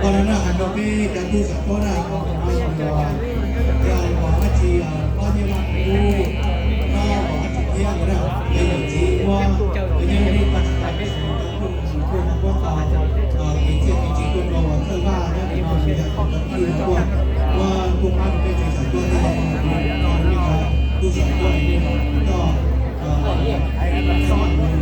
Ua no na, hais rau peb cov tub saum huab na, cov uas dab tsi, pab nyiaj noj kuv, pab uas dab tsi thiab na, peb yawm txiv muab, peb nyob neb pab tsis tau, peb tsis tau kuj kuj muab tau kev txiaj kev ntsig tuaj rau uas Thawj Vaj nyob tim no, nws yog tus cov kwv tuaj, muab tuaj pab rau peb tsev saum huab thiab yog tus tub saum huab nej los kuv coj, ua ib los rau no. Ua no yam li cov tub saum huab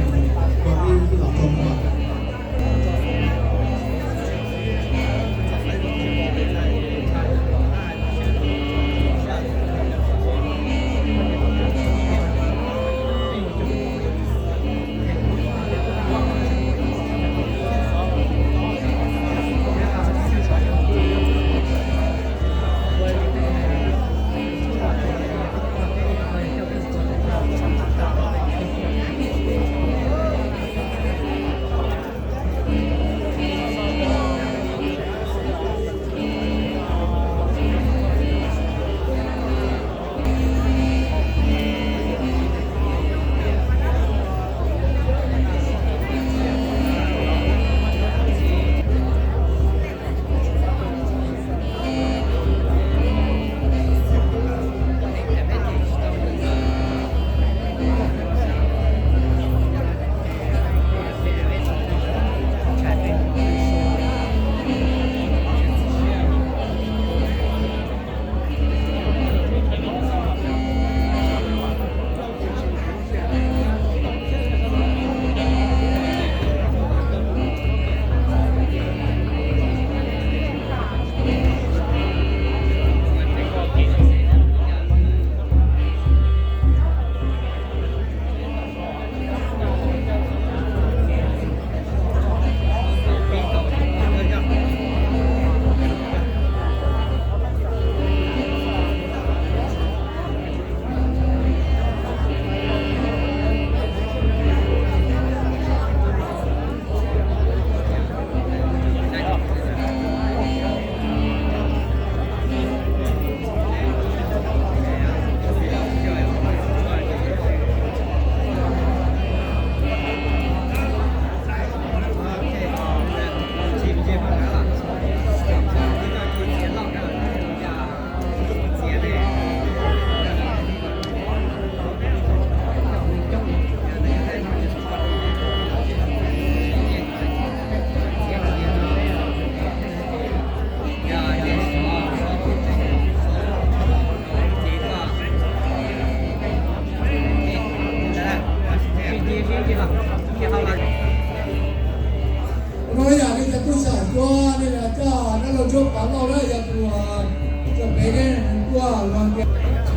nej coj dab laug Ntsuab Pov Lauj na, yog tus tso pem ne, nws tuaj los tias